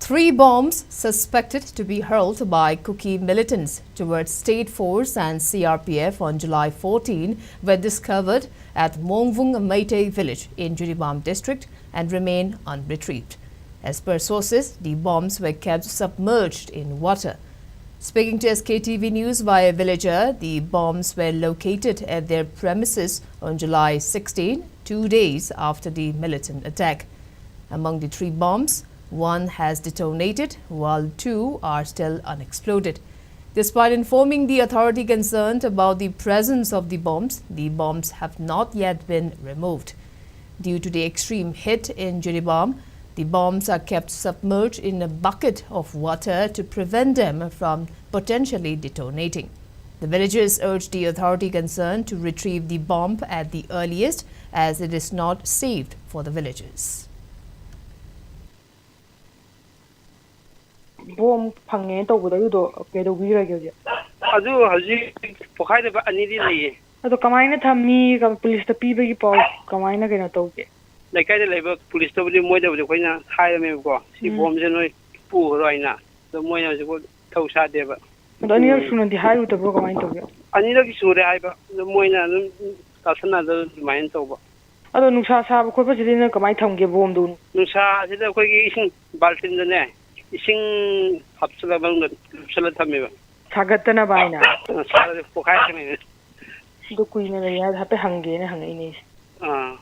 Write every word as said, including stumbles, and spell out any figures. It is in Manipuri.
Three bombs suspected to be hurled by Kuki militants towards State Force and C R P F on July fourteen were discovered at Mongvung Meitei village in Jiribam district and remain unretrieved. As per sources, the bombs were kept submerged in water. Speaking to S K T V News by a villager, the bombs were located at their premises on July sixteen, two days after the militant attack. Among the three bombs, one has detonated, while two are still unexploded. Despite informing the authority concerned about the presence of the bombs, the bombs have not yet been removed. Due to the extreme heat in Jiribam, the bombs are kept submerged in a bucket of water to prevent them from potentially detonating. The villagers urge the authority concerned to retrieve the bomb at the earliest, as it is not safe for the villagers. Bomb ꯐꯪꯉꯦꯅ ꯇꯧꯕꯗꯣ ꯑꯗꯨꯗꯣ ꯀꯩꯗꯧꯕꯤꯈ꯭ꯔꯒꯦ ꯍꯧꯖꯤꯛ? ꯑꯗꯨ ꯍꯧꯖꯤꯛ ꯄꯣꯈꯥꯏꯗꯕ ꯑꯅꯤꯗꯤ ꯂꯩꯌꯦ꯫ ꯑꯗꯣ ꯀꯃꯥꯏꯅ ꯊꯝꯃꯤ? ꯀ- ꯄꯨꯂꯤꯁꯇ ꯄꯤꯕꯒꯤ ꯄꯥꯎ ꯀꯃꯥꯏꯅ ꯀꯩꯅꯣ ꯇꯧꯒꯦ? ꯂꯩꯀꯥꯏꯗ ꯂꯩꯕ ꯄꯨꯂꯤꯁꯇꯕꯨꯗꯤ ꯃꯣꯏꯗꯕꯨꯗꯤ ꯑꯩꯈꯣꯏꯅ ꯍꯥꯏꯔꯝꯃꯦꯕꯀꯣ, ꯁꯤ ꯎꯝ꯫ ꯕꯣꯝꯁꯦ ꯅꯣꯏ ꯄꯨꯈ꯭ꯔꯣ ꯍꯥꯏꯅ꯫ ꯑꯗꯣ ꯃꯣꯏꯅ ꯍꯧꯖꯤꯛꯐꯥꯎ ꯊꯧ ꯁꯥꯗꯦꯕ꯫ ꯑꯗꯣ ꯑꯅꯤꯔꯛ ꯁꯨꯅꯗꯤ ꯍꯥꯏꯔꯨꯗꯕ꯭ꯔꯣ? ꯀꯃꯥꯏꯅ ꯇꯧꯒꯦ? ꯑꯅꯤꯔꯛ ꯁꯨꯔꯦ ꯍꯥꯏꯕ, ꯑꯗꯣ ꯃꯣꯏꯅ ꯑꯗꯨꯝ ꯇꯥꯁꯟꯅꯗꯅ ꯑꯗꯨꯃꯥꯏꯅ ꯇꯧꯕ꯫ ꯑꯗꯣ ꯅꯨꯡꯁꯥ ꯁꯥꯕ ꯈꯣꯠꯄꯁꯤꯗꯤ ꯅꯣꯏ ꯀꯃꯥꯏꯅ ꯊꯝꯒꯦ ꯕꯣꯝꯗꯨ? ꯅꯨꯡꯁꯥꯁꯤꯗ ꯑꯩꯈꯣꯏꯒꯤ ꯏꯁꯤꯡ ꯕꯥꯜꯇꯤꯟꯗꯅꯦ, ꯏꯁꯤꯡ ꯍꯥꯞꯆꯤꯜꯂ ꯃꯅꯨꯡꯗ ꯂꯨꯞꯁꯜꯂ ꯊꯝꯃꯦꯕ꯫ ꯁꯥꯒꯠꯇꯅꯕ ꯍꯥꯏꯅ? ꯁꯥꯔꯗꯤ ꯄꯣꯈꯥꯏꯔꯛꯀꯅꯤ꯫ ꯑꯗꯨ ꯀꯨꯏꯅ ꯂꯩ ꯍꯥꯏꯗꯤ ꯍꯥꯏꯐꯦꯠ ꯍꯪꯒꯦꯅ ꯍꯪꯉꯛꯏꯅꯦ ꯑꯩꯁꯦ꯫ ꯑꯥ꯫